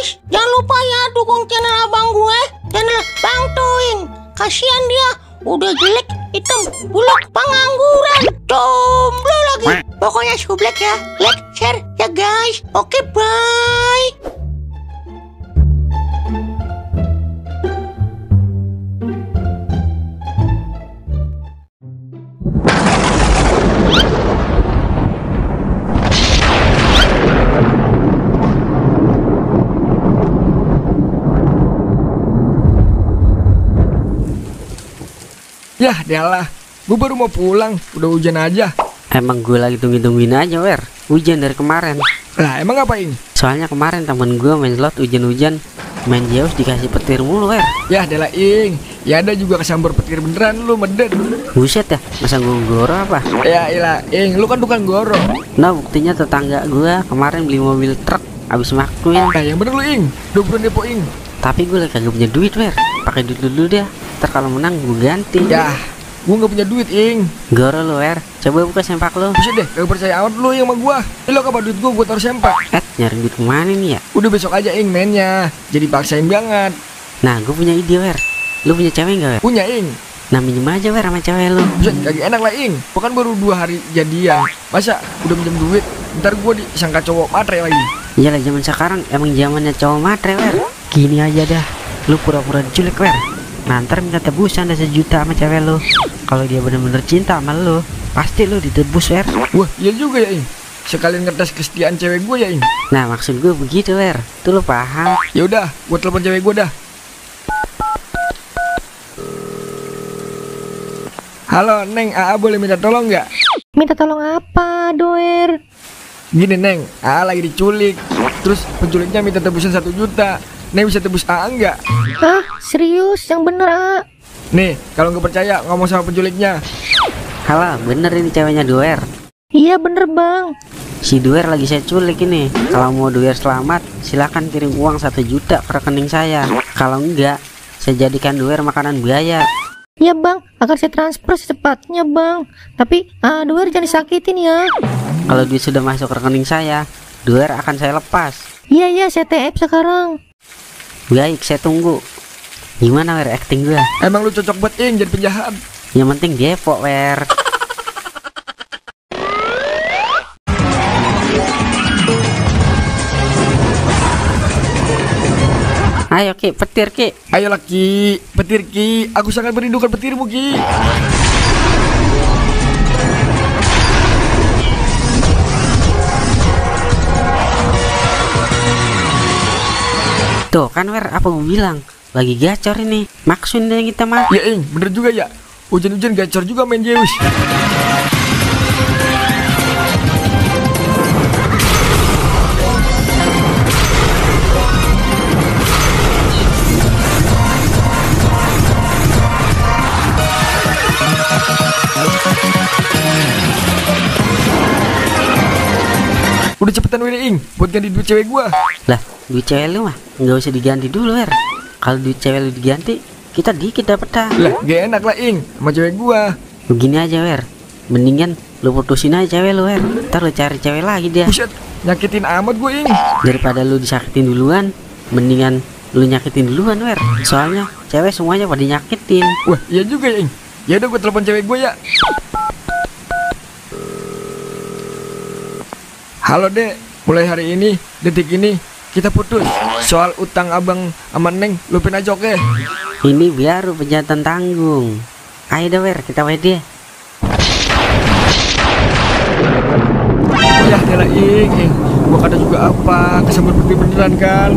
guys, jangan lupa ya dukung channel abang gue, channel Bang Toing. Kasihan dia, udah jelek, hitam, buluk, pengangguran, jomblo lagi. Pokoknya sublek ya, like, share ya guys. Oke, bye. Yah, dialah, gue baru mau pulang, udah hujan aja. Emang gue lagi tungguin aja, Wer. Hujan dari kemarin. Lah, emang ngapain? Soalnya kemarin temen gue main slot hujan-hujan, main Zeus dikasih petir mulu, Wer. Yah, dialah, Ing. Ya ada juga kesambar petir beneran lu, meden. Buset ya, masa gue goro apa? Ya ilah, Ing, lu kan tukang goro. Nah, buktinya tetangga gue kemarin beli mobil truk, abis makuin. Nah, yang bener lu, Ing. 20 depo, Ing. Tapi gue lagi kagak punya duit, Wer. Pakai duit dulu deh. Ntar kalau menang gue ganti. Yah, gue gak punya duit, Ing. Goro lu, Wer. Coba buka sempak lu. Buset deh, gak percaya amat lu yang sama gua. Lo kapan duit gua taruh sempak. Nyari duit kemana nih ya? Udah besok aja, Ing, mainnya. Jadi paksain banget. Nah, gue punya ide, Wer. Lu punya cewek gak, Wer? Punya, Ing. Nah, minjem aja, Wer, sama cewek lu. Buset, kagak enak lah, Ing. Bukan baru 2 hari jadian. Masa udah minjem duit, ntar gua disangka cowok matre lagi. Iyalah, zaman sekarang emang zamannya cowok matre, Wer. Gini aja dah, lu pura-pura diculik, Wer. Nah, ntar minta tebusan ada 1 juta sama cewek lu. Kalau dia bener-bener cinta sama lu, pasti lu ditebus, Wer. Wah, iya juga ya, Ing. Sekalian ngetes kesetiaan cewek gua ya, Ing. Nah, maksud gue begitu, Wer. Tuh lu paham. Ya udah, gua telepon cewek gua dah. Halo, Neng, AA boleh minta tolong nggak? Minta tolong apa, Doer? Gini, Neng, AA lagi diculik. Terus penculiknya minta tebusan 1 juta. Neng bisa tebus AA nggak? Hah? Serius? Yang bener, ah? Nih, kalau nggak percaya ngomong sama penculiknya. Halo, bener ini ceweknya Doer. Iya bener, Bang. Si Doer lagi saya culik ini. Kalau mau Doer selamat, silakan kirim uang 1 juta ke rekening saya. Kalau enggak, saya jadikan Doer makanan buaya. Iya, Bang, akan saya transfer secepatnya, Bang. Tapi, Doer jangan disakitin ya. Kalau duit sudah masuk ke rekening saya, Doer akan saya lepas. Iya, saya TF sekarang. Baik, saya tunggu. Gimana, Wer, acting gue? Emang lu cocok buat, Ing, jadi penjahat. Yang penting depok, Wer. Ayo, Ki, petir, Ki. Ayolah, Ki, petir, Ki. Aku sangat merindukan petirmu, Ki. Tuh kan, Wer, apa gue bilang? Lagi gacor ini. Maksudnya kita mah. Ya, Ing, bener juga ya. Hujan-hujan gacor juga main Zeus. Udah cepetan weh, Ing, buat ganti duit cewek gua. Lah, duit cewek lu mah nggak usah diganti dulu, Wer. Kalau duit cewek lu diganti, kita dikit dapet dah. Lah, gak enak lah, Ing, sama cewek gua. Begini aja, Wer. Mendingan lu putusin aja cewek lu, Wer. Ntar lu cari cewek lagi dia. Buset, nyakitin amat gua, Ing. Daripada lu disakitin duluan, mendingan lu nyakitin duluan, Wer. Soalnya cewek semuanya pada nyakitin. Wah, iya juga ya, Ing. Ya udah, gua telepon cewek gua ya. Halo, Dek. Mulai hari ini, detik ini, kita putus. Soal utang abang sama Neng, lupain aja, oke? Ini baru penjahatan tanggung. Ayo dah, Wer, kita WD. Ya, elah, Ing. Gua kata juga apa, kesambar petir beneran kan?